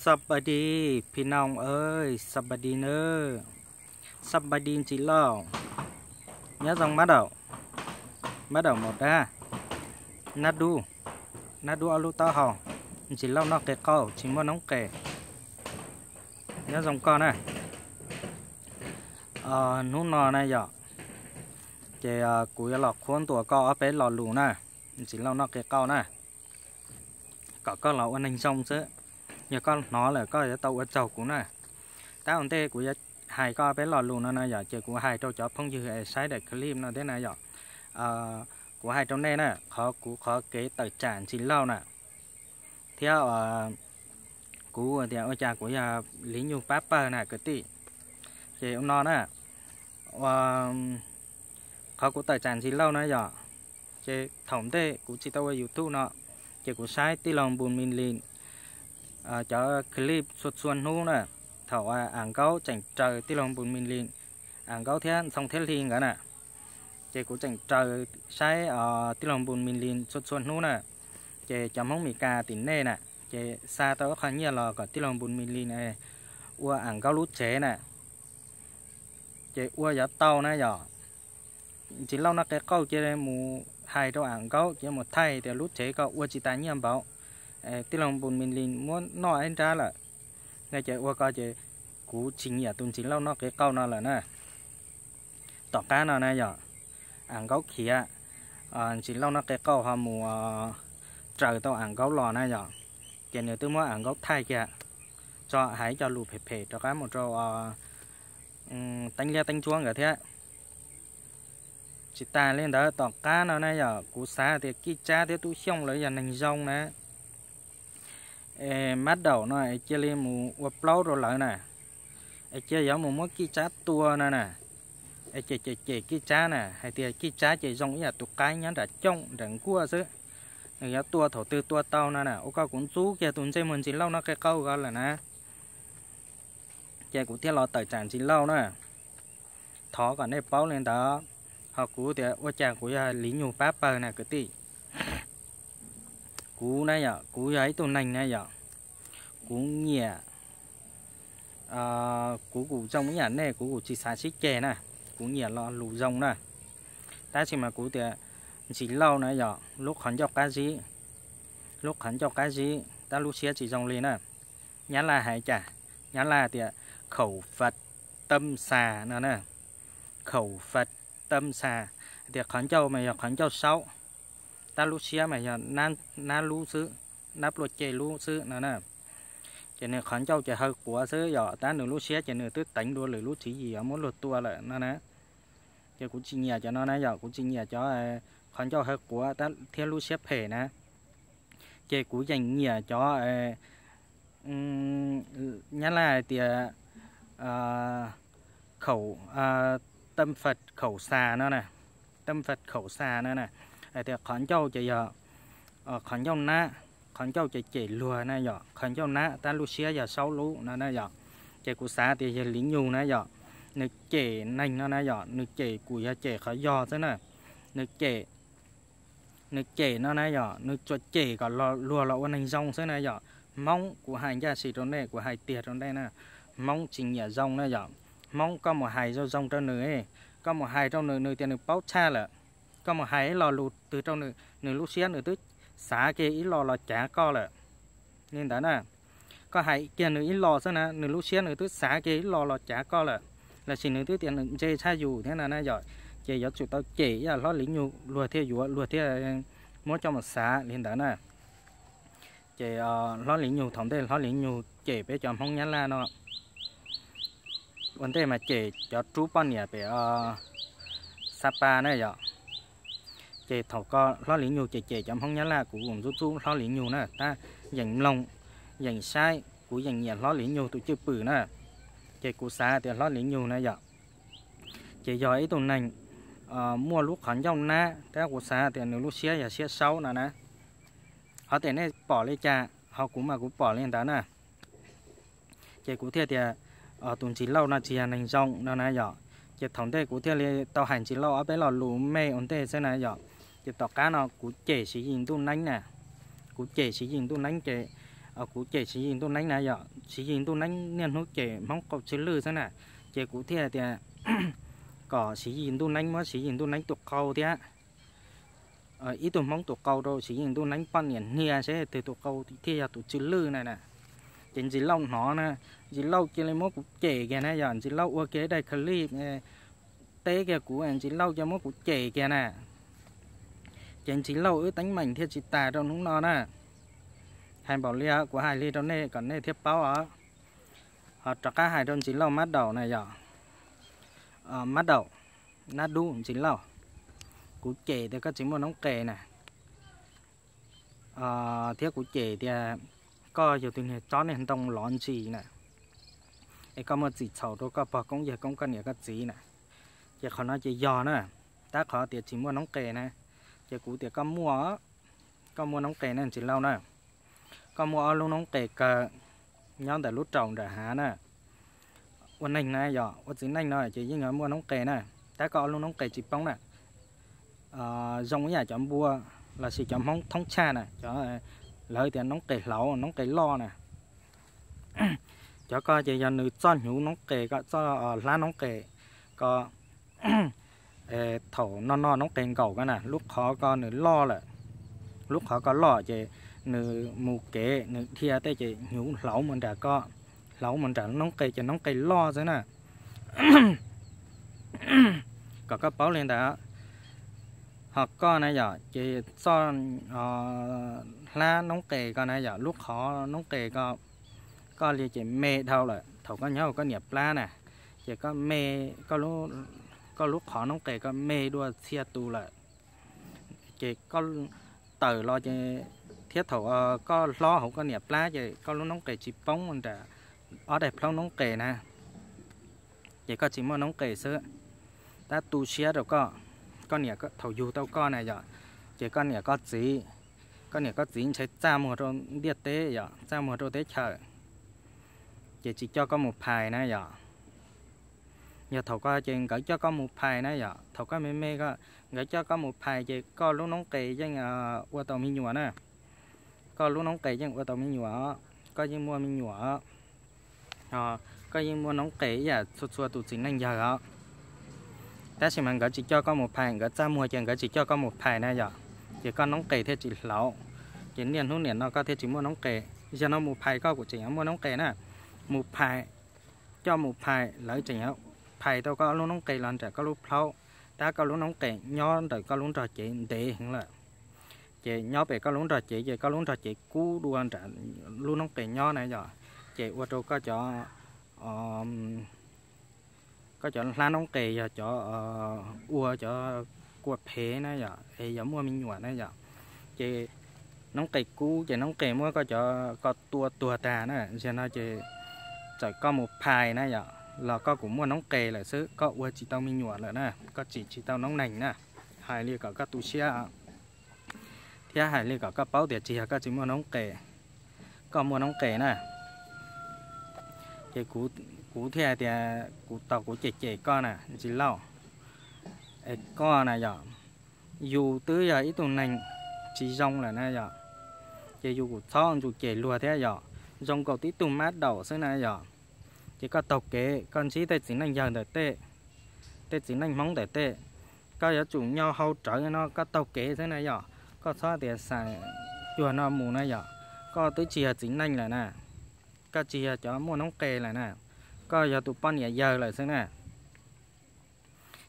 สบายดี พี่น้องเอ้ย สบายดีเนอ สบายดี Ntsis Lauj. Nyob zoo mab daum, mab daum maum dab, nab dub, nab dub ob lub taub hau, Ntsis Lauj noj qe qauj tsis muaj noob qes. Nyob zoo koj na. Hnub no na yom, ces kuv yuav los qhuab ntuas koj ob peb lo lus na, Ntsis Lauj noj qe qauj na, kom koj los ua neeg zoo xwb. Yog koj hnov lawm koj yuav tau ua tsaug kuv na. Tab ua ntej kuv yuav hais koj ob peb lo lus no na yom, ces kuv hais rau cov phooj ywg es saib daim clip no thiab na yom. Kuv hais rau nej na, qhov kuv qhov kev tawm tsam Ntsis Lauj na, thiab kuv tias ua cas kuv yog Liv Nyug pab pawg na kwv tij. Ces ua no na, qhov kuv tawm tsam Ntsis Lauj na yom, ces thaum ntej kuv tsis tau ua YouTube no, ces kuv saib tij laug Npus Mis Lis cov clip txhua txhua hnub na, thaum Am Nkaub tseem raws tij laug Npus Mis Lis, Am Nkaub thiab Ntxhoo thiab Hli nkawd na, ces kuv tseem raws saib tij laug Npus Mis Lis txhua txhua hnub na. Ces cov Hmoob Mes Kas tim nej na, ces xa tau ib qho nyiaj los kom tij laug Npus Mis Lis ua Am Nkaub lub tsev na, ces ua yuav tau na yom. Ntsis Lauj noj qe qauj cia li mus hais rau Am Nkaub cia li mus thaij tias lub tsev koj ua tsis tas nyiaj npaum, tij laug Npus Mis Lis muab noj ib nrab lawm. No ces ua ko ces kuv tsis nyiam tus Ntsis Lauj noj qe qauj no lawm na. Tom qab no na yom, Am Nkaub khiav, Ntsis Lauj noj qe qauj ho mus raws tau Am Nkaub los na yom, ces nws twb muab Am Nkaub thaij kiag, tso hais cov lus phem phem rov qab mus rau Teeb Liab Teeb Ntsuab nkawd thiab. Tsis tas li ntawd, tom qab no na yom, kuv xav tias Kij Tsab thiab Tub Xyooj lawv yog neeg zoo na, es mab daum no es cia li mus ua plaub rau lawv na, es cia yuav mus muab Kij Tsab tua no na, es cem cem cem Kij Tsab na, hais tias Kij Tsab ces zoo ib yam tus qaib nyob nram cooj nram nkuaj xwb, nws yuav tua thaum twg tua tau no na. Ua koj kuv ntxub kiag tus ntsej muag Ntsis Lauj noj qe qauj ko lawm na, ces kuv thiaj los tawm tsam Ntsis Lauj na. Thov kom nej paub li ntawd, ho kuv tias ua cas kuv yog Liv Nyug pab pawg na kwv tij. Kuv na yom, kuv yog ib tug neeg na yom, kuv nyiam, kuv kuj zoo ib yam nej, kuv kuj tsis xav sib ceg na, kuv nyiam lo lus zoo na. Tab sis mas kuv tias Ntsis Lauj na yom, lub qhov ncauj qab zib, lub qhov ncauj qab zib tab lub siab tsis zoo li na. Nyab Laj hais cas? Nyab Laj tias khaum faj tam xa no na, khaum faj tam xa, tias qhov ncauj mas yog qhov ncauj saub, tab lub siab mas yog nab lub xwb, nab pluaj ce lub xwb no na. Ces nws qhov ncauj ces haw quav xwb yom, tab nws lub siab ces nws twb teev dua lwm lub tswv yim muab luag tua lawm no na. Ces kuv tsis nyiam cov no na yom, kuv tsis nyiam cov qhov ncauj haw quav thiab lub siab phem na. Ces kuv yeej nyiam cov Nyab Laj hais tias khaum tam faj khaum xa no na, tam faj khaum xa no na, hais tias qhov ncauj ces yog qhov ncauj nab, qhov ncauj ces cem luag na yom, qhov ncauj nab tab lub siab yog saub lub no na yom. Ces kuv xav tias yog Liv Nyug na yom, nws cem neeg no na yom, nws cem kuj yog cem qhov yog xwb na, nws cem nws cem no na yom, nws tsuas cem kom luag los ua neeg zoo xwb na yom. Hmoob, kuv hais ncaj sim rau nej, kuv hais tiag rau nej na, Hmoob tsis nyiam zoo na yom. Hmoob, koj mus hais zoo zoo rau nws, koj mus hais rau nws, nws tias nws paub tshaj lawm. Koj mus hais ib lo lus twg rau nws, nws lub siab nws twb xav kiag ib lo los cav koj lawm. Li ntawd na, koj hais kiag nws ib lo xwb na, nws lub siab nws twb xav kiag ib lo los cav koj lawm, lossis nws twb tias nws ntse tshaj yus thiab no na yom. Ces yuav tsum tau cem ib yam hlob Liv Nyug luag thiaj yuav, luag thiaj muab coj mus xav li ntawd na. Ces hlob Liv Nyug, thaum ntej hlob Liv Nyug cem peb cov Hmoob Nyab Laj no, ua ntej mas cem cov rub poj niam pem Xa Pa na yom. Ces thaum ko hlob Liv Nyug cem cem cov Hmoob Nyab Laj, kuv kuj ntxub ntxub hlob Liv Nyug na, tab yeem mloog, yeem saib, kuv yeem nyiam hlob Liv Nyug tus cwj pwm na. Ces kuv xav tias hlob Liv Nyug na yom, ces yog ib tug neeg muaj lub qhov ncauj nab, tab kuv xav tias nws lub siab yog siab saub no na. Ho tias nej pom li cas, ho kuv mas kuv pom li ntawd na. Ces kuv thiaj tias tus Ntsis Lauj no tsis yog neeg zoo no na yom. Ces thaum ntej kuv thiaj li tau hais Ntsis Lauj ob peb lo lus me ua ntej xwb na yom. Ces tom qab no kuv cem Siv Yis Ntuj Neeb na, kuv cem Siv Yis Ntuj Neeb ces Kuv cem Siv Yis Ntuj Neeb na yom, Siv Yis Ntuj Neeb niaj hnub cem Hmoob qau tsw lwj xwb na, ces kuv thiaj tias kom Siv Yis Ntuj Neeb muab Siv Yis Ntuj Neeb tus qau thiab ib tug Hmoob tus qau rau Siv Yis Ntuj Neeb poj niam hnia seb twg tus qau thiaj yog tus tsw lwj na na. Ces Ntsis Lauj hnov na, Ntsis Lauj cia li muab kuv cem kiag na yom, Ntsis Lauj ua kiag ib daim clip teb kiag kuv, Ntsis Lauj cia muab kuv cem kiag na. Ces Ntsis Lauj wb teeb meem thiaj tsis tas rau hnub no na. Hais npaum li kuv hais li rau nej kom nej thiaj paub os. Ho rov qab hais rau Ntsis Lauj mab daum na yom, mab daum, nab dub Ntsis Lauj, kuv cem tias koj tsis muaj noob qes na, thiab kuv cem tias koj yog tus niag tsob niag ntoo lov ntsis na, es koj muaj txim txhaum rau koj pog koob yawg koob koj niam koj txiv na. Ces qhov no ces yog na, tab qhov tias tsis muaj noob qes na, ces kuv tias koj muaj, koj muaj noob qes na Ntsis Lauj na. Koj muaj ob lub noob qes kaw nyob ntawm lub raum nram hav na. Ua neeg na yom, ua txiv neej no ces yeej yuav muaj noob qes na, tab koj ob lub noob qes tsis poob na. Zoo ib yam cov npua lossis cov Hmoob thoob tshaj na, cov lawv tias noob qes hlauv noob qes loj na. Cov ko ces yog nws txoj hnyuv noob qes ko, txoj hlab noob qes ko. Thaum no no noob qes nkaum ko na, lub qhov ko nws loj lawm, lub qhov ko loj ces nws mus kev nws dhia tej ces hnyuv hlauv mus nram ko, hlauv mus nram noob qes ces noob qes loj xwb na. Kom koj paub li ntawd. Ho koj na yom, ces txoj hlab noob qes ko na yom, lub qhov noob qes ko, koj li ces me dhau lawm. Thaum koj nyob hauv koj niam plab na, ces koj me, koj lub qhov noob qes ko me dua txhia tus lawm. Ces koj tawm los ces, thiab thaum koj hlob hauv koj niam plab ces koj lub noob qes tsis poob nram ob daim plaub noob qes na, ces koj tsis muaj noob qes xwb. Tab tu siab rau koj, koj niam thaum yug tau koj na yom, ces koj niam koj txiv, koj niam koj txiv ntshe txaj muag rau ntiaj teb yom, txaj muag rau teb chaws, ces tsis coj koj mus phais na yom. Yog thaum ko ces nkawd coj koj mus phais na yom, thaum koj me me ko, nkawd coj koj mus phais ces koj lub noob qes yeej ua tau me nyuam na. Koj lub noob qes yeej ua tau me nyuam, koj yeej muaj me nyuam, koj yeej muaj noob qes ib yam txhua txhua tus txiv neej yawg os. Tab sis mas nkawd tsis coj koj mus phais, nkawd txaj muag ces nkawd tsis coj koj mus phais na yom, ces koj noob qes thiaj tsis hlauv. Ces niaj hnub niam no koj thiaj tsis muaj noob qes. Yog no mus phais koj kuj tseem yuav muaj noob qes na. Mus phais, coj mus phais lawv tseem yuav phais tau koj lub noob qes los nram koj lub plaub, tab koj lub noob qes nyob ntawm koj lub nrog cev ntev heev lawm. Ces nyob pem koj lub nrog cev ces koj lub nrog cev kub dua nram lub noob qes nyob na yom, ces ua rau koj cov, koj cov hlab noob qes yog cov ua cov kua phev na yom, es yog muaj me nyuam na yom, ces noob qes kub ces noob qes muab koj cov ko tua tuag tag na. Yog no ces txawm koj mus phais na yom, los koj kuj muaj noob qes lawm xwb, koj ua tsis tau me nyuam lawm na, koj tsim tsis tau noob neeg na. Hais li kom koj tu siab, thiab hais li kom koj paub tias tsis yog koj tsis muaj noob qes, koj muaj noob qes na. Ces kuv thiaj hais tias kuv tau kuv cem cem koj na Ntsis Lauj, es koj na yom, yus twb yog ib tug neeg tsis zoo lawm na yom, ces yus kuj txhob ntsus cem luag thiab yom, zoo nkaus tib tug mab daum xwb na yom. Ces koj taug kev koj ntsib tej txiv neej yawg ntawm tej, tej txiv neej Hmoob ntawm tej, koj yuav tsum nyo hau rawv no koj taug kev xwb na yom, koj txhob tias xav cuag no mus na yom. Koj twb tsis yog txiv neej lawm na, koj tsis yog cov muaj noob qes lawm na, koj yog tus poj niam yawg lawm xwb na.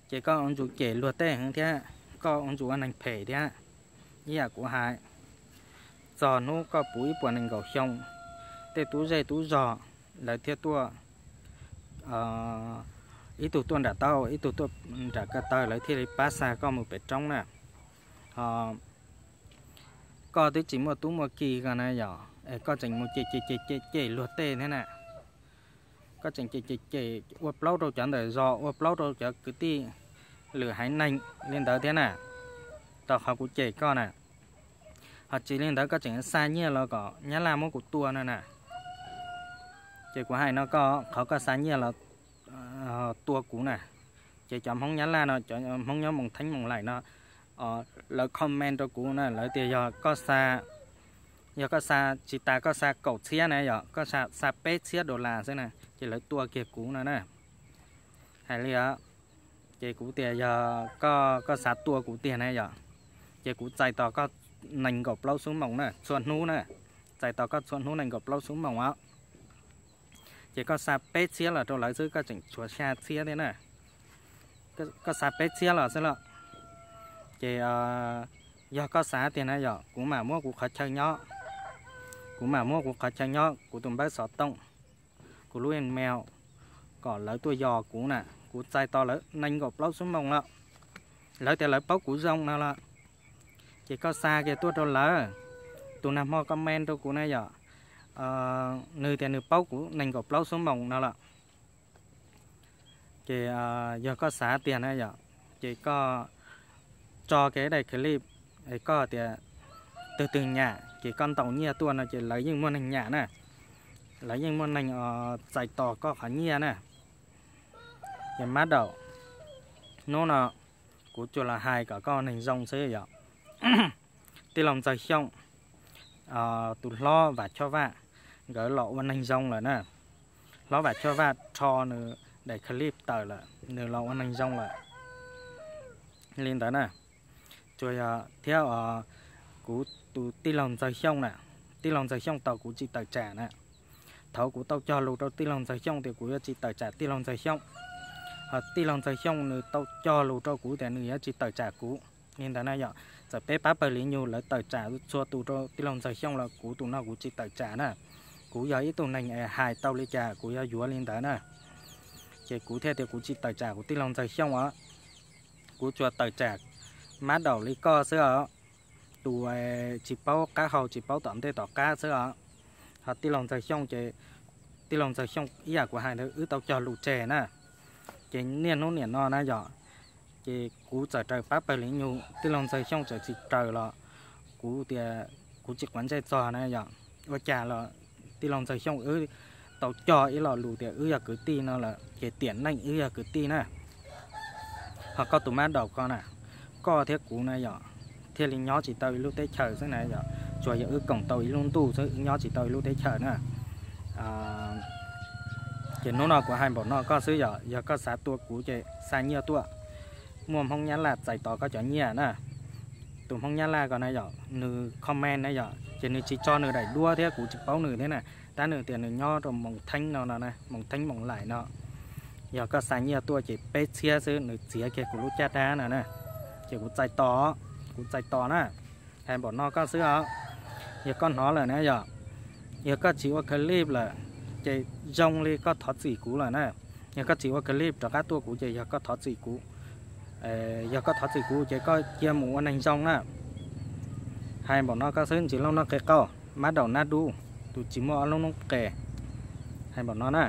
Ces koj ua ntsus cem luag tej heev thiab koj ua ntsus ua neeg phem thiab. Ib yam kuv hais, txog hnub koj puv ib puas nees nkaum xyoo, tej tub zej tub zog lawv thiaj tuaj, ib tug tuaj nram taub hau ib tug tuaj nram ko taw, lawv thiaj li pab xa koj mus pem roob na. Ho koj twb tsis muaj tub muaj ki ko na yom, es koj tseem mus cem cem cem cem luag tej thiab na. Koj tseem cem cem cem ua plaub rau cov ntawm zos, ua plaub rau cov kwv tij lwm haiv neeg li ntawd thiab na. Tau qhov kuv cem koj na, ho tsis li ntawd koj tseem xa nyiaj los kom Nyab Laj muab kuv tua no na. Ces kuv hais no koj, qhov koj xa nyiaj los tua kuv na, ces cov Hmoob Nyab Laj no, cov Hmoob nyob Moos Theeb Moos Laim no, lawv comment rau kuv na, lawv tias yog koj xa Yog koj xa tsis tas koj xa kaum txhiab na yom, koj xa peb txhiab dollar xwb na ces lawv tua kiag kuv no na. Hais li os, ces kuv tias yog koj, koj xav tua kuv tiag na yom, ces kuv txais tos koj nees nkaum plaub xuab moos na txhua hnub na, txais tos koj txhua hnub nees nkaum plaub xuab moos os. Ces koj xa peb txhiab los rau lawv xwb, koj tseem tshuav xya txhiab thiab na. Koj xa peb txhiab los xwb los, ces yog koj xav tiag na yom, kuv mam muab kuv qhov chaw nyob, kuv mam muab kuv qhov chaw nyob, kuv tus npawb xov tooj, kuv lub email, kom lawv tuaj yos kuv na. Kuv txais tos lawv nees nkaum plaub xuab moos los, lawv tias lawv paub kuv zoo no los, ces koj xa kiag tuaj rau lawv. Tus nag hmo comment rau kuv na yom, nws tias nws paub kuv nees nkaum plaub xuab moos no los. Ces yog koj xav tiag na yom, ces koj tso kiag daim clip, koj tias twg twg nyam ces koj ntaus nyiaj tuaj no ces lawv yeej muaj neeg nyam na, lawv yeej muaj neeg txais tos koj qhov nyiaj na. Ces mab daum, hnub no kuv tsuas los hais kom koj ua neeg zoo xwb yom. Tij laug Ntxawg Xyooj, tus hlob Vam Choj Vaj, nkawd los ua neeg zoo lawm na. Hlob Vam Choj Vaj rho nws daim clip tawm lawm, nws los ua neeg zoo lawm. Li ntawd na, tsuas yog thiab kuv tus tij laug Ntxawg Xyooj na, tij laug Ntxawg Xyooj tau kuv tsis tawm tsam na. Thaud kuv tau cog lus rau tij laug Ntxawg Xyooj tias kuv yuav tsis tawm tsam tij laug Ntxawg Xyooj, ho tij laug Ntxawg Xyooj nws tau cog lus rau kuv tias nws yuav tsis tawm tsam kuv. Li ntawd na yom, txawm peb pab pawg Liv Nyug lawv tawm tsam txhua tus rau tij laug Ntxawg Xyooj los kuv tus no kuv tsis tawm tsam na. Kuv yog ib tug neeg es hais tau li cas kuv yuav yuav li ntawd na. Ces kuv thiaj tias kuv tsis tawm tsam kuv tij laug Ntxawg Xyooj os. Kuv tsuas tawm tsam mab daum li koj xwb os, tus tsis paub qab hau tsis paub tom ntej tom qab xwb os. Ho tij laug Ntxawg Xyooj ces, tij laug Ntxawg Xyooj ib yam kuv hais ntawd wb tau cog lus tseg na. Ces niaj hnub niam no na yom, ces kuv txawm raws pab pawg Liv Nyug, tij laug Ntxawg Xyooj txawm tsis raws los kuv tias kuv tsis quav ntsej txog na yom. Ua cas los tij laug Ntxawg Xyooj wb tau cog ib lo lus tias wb yog kwv tij no lawm ces tiam neej wb yog kwv tij na. Ho koj tus mab daum ko na, koj thiab kuv na yom, thiaj li nyob tsis tau ib lub teb chaws xwb na yom, tsuas yog wb koom tau ib lub ntuj xwb, wb nyob tsis tau ib lub teb chaws na. Ces hnub no kuv hais npaum no koj xwb yom, yog koj xav tua kuv ces xa nyiaj tuaj, muaj Hmoob Nyab Laj txais tos koj cov nyiaj na. Tus Hmoob Nyab Laj ko na yom, nws comment na yom, ces nws tsis tso nws daim duab thiab kuv tsis paub nws thiab na, tab nws tias nws nyob rau Moos Theeb no no, Moos Theeb Moos Laim no. Yog koj xa nyiaj tuaj ces peb txhiab xwb nws txiav kiag kuv lub caj dab no na, ces kuv txais tos, kuv txais tos na. Hais npaum no koj xwb os, yog koj hnov lawm na yom, yog koj tsis ua clip lawm ces zoo li koj thov txim kuv lawm na. Yog koj tsis ua clip rov qab tuaj kuv ces yog koj thov txim kuv, yog koj thov txim kuv ces koj cia mus ua neeg zoo na. Hais npaum no koj xwb, Ntsis Lauj Noj Qe Qauj, mab daum nab dub, tus tsis muaj ob lub noob qes. Hais npaum no na.